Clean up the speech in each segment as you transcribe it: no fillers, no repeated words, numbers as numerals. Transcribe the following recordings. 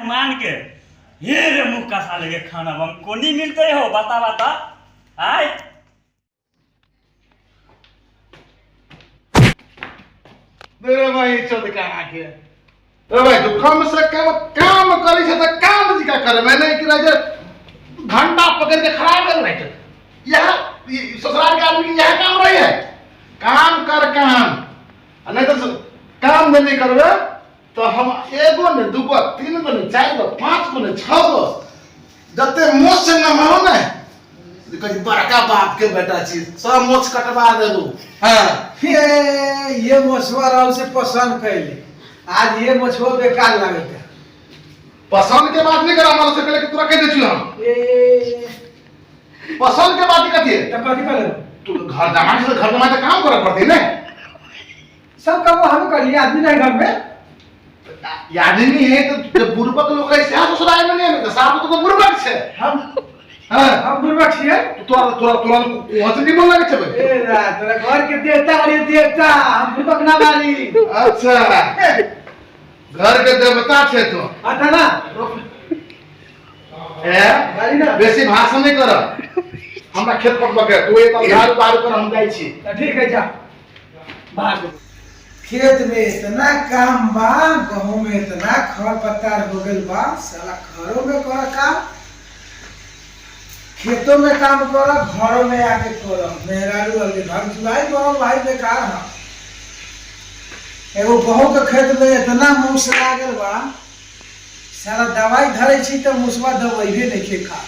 मान के हे रे मुँह कसा लेके खाना बम कोनी मिलते हो बता बता आय। रे भाई चल कहाँ के रे भाई तू कम से कम काम करी छै तऽ काम जिका करबै नहि कि रहै छै घंटा पकड़ के खड़ा कर रहै छै। यह ससुराल के आदमी के यह काम रही है, काम कर काम, आ नहीं तो काम नहीं करबै तो हम एगो ने दूगो तीन गो ने चारि गो पाँच गो ने छह गो जते मोछ से न हो ने कही बड़का बाप के बेटा छी सब मोछ कटवा देबू। हाँ ये मोछवा राव से पसंद कैले आज ये मोछवा बेकार लागत है। पसंद के बात नहीं करा हमारा से पहले कि तोरा कह दे छी हम पसंद के बात कथी है? तो कथी करे तू घर जमा से घर जमा के काम करे पड़ती ने सब काम हम करिए आदमी नहीं घर में ये आदमी है तो जब बुड़बक लोग रहे से ससुराल में नहीं तो साफ तो बुड़बक छे। हम हां हम बुड़बक छिए। तोरा तोरा तोरा कोच नहीं बोल लगे छे भाई। ए रा तोरा घर के देवता वाली देवता हम बुड़बक ना वाली। अच्छा घर के देवता छे तो अच्छा ना ए गाली ना बेसी भाषण नहीं कर हमरा खेत पटबक के तू एक झाड़ू बारू कर हम जाइ छी। ठीक है जा भाग। खेत में इतना काम बा, गहूं में इतना खर पतार हो गइल बा, साला घरों में कर काम, खेतों में काम कर, घरों में आके कर। मेहरारू वाले घर जुआई बनो भाई बेकार है। एगो गहूं के खेत में इतना मूस लागल बा, साला दवाई धरे छी तो मूसवा दवाइबे नहीं खा।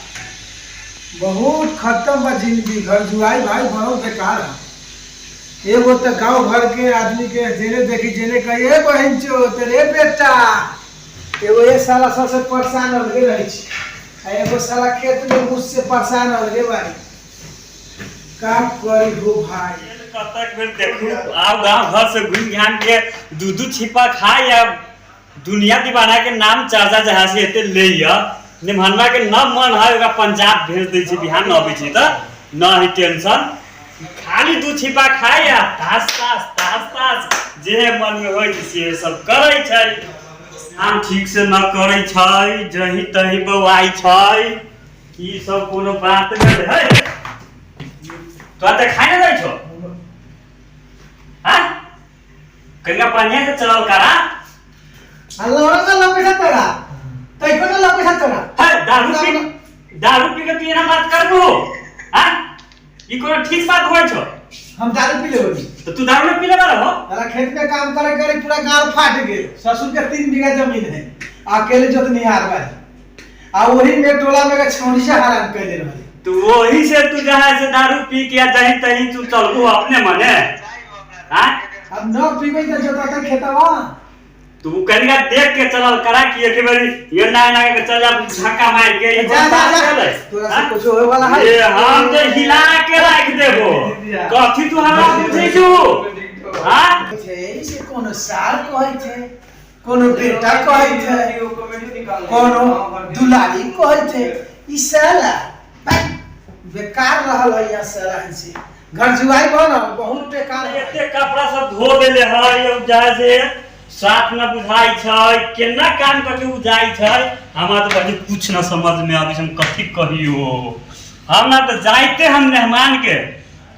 बहुत खत्म बा जिंदगी, घर जुआई भाई बनो बेकार है। एगो तो गांव घर के आदमी के जेने देखी जेने कही ए बहन चो तेरे बेटा, एगो ये साला सबसे परेशान अलगे रहे छी, आ एगो साला खेत में मूस से परेशान अलगे बारी। का करी हो भाई। कतक बेर देखू आब गांव घर से घूम घाम के दू दू छिपा खाए या दुनिया दीवाना के नाम चर्चा जहाँ से एते ले निमहनवा के न मन है ओकरा पंजाब भेज दै छी, बिहार न अबै छी तऽ न ही टेंशन, खाली दू छिपा खाए या तास तास तास तास जे मन में होइ छै से सब करै छै। काम ठीक से न करै छै, जही तही बौआइ छै, ई सब कोनो बात नहि है। तोरा तऽ खाइ नहि दै छौ हाँ कनिका बढ़िया से चलल करा। अल्लाह का लगे छ तोरा तै कोनो लगे छ तोरा। है दारू पी के तू एना बात करबो हां ई कोनो ठीक बात होय छौ? हम दारू पी लेबो तो तू दारू नहीं पी लेबा रहो। साला खेत में काम करे करे पूरा गाल फाट गेल। ससुर के 3 बीघा जमीन है, अकेले जोतनिहार बा, आ वही में टोला में के छौड़ी से हराम कर दे रहल। तू वही से तू जहां से दारू पी के जहीं तहीं तू चलबो अपने मने हां। अब न पीबे त जोताते खेतवा। तू कनिका देख के चलल करा कि एक बेरी ये ना ना के चल जा धक्का मार के जा जा जा तोरा से कुछ होए वाला है। ये हम तो हिला के राख देबो कथी तू हमरा पूछै छु हां। छै से कोनो सार कहै छै, कोनो बेटा कहै छै, कोनो दुलारी कहै छै। ई साला बेकार रहल है यहाँ साला से घर जुआई बनल बहुत बेकार है। एते कपड़ा सब धो देले है जाय से साफ न बुझाई छै, केना काम करके उ जाय छै हमरा तो बड़ी कुछ न समझ में आबै छै। हम कथी कहियो हम ना तो जाइते हम मेहमान के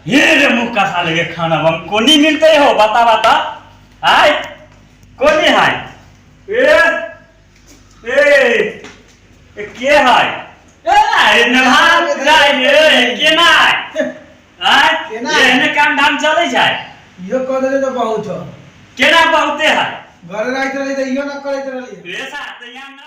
हे रे मुँह कसा लेके खाना हम कोनी मिलते हो बता बता आय कोनी है ए ए ए के है ए मेहमान जाय रे केना है आय केना? एहने काम धाम चलै छै। इहो कह देले तो बहुत हो केना बहुते है घर राखि रहली तऽ इहो न करैत रहली। रे सा तऽ यहाँ न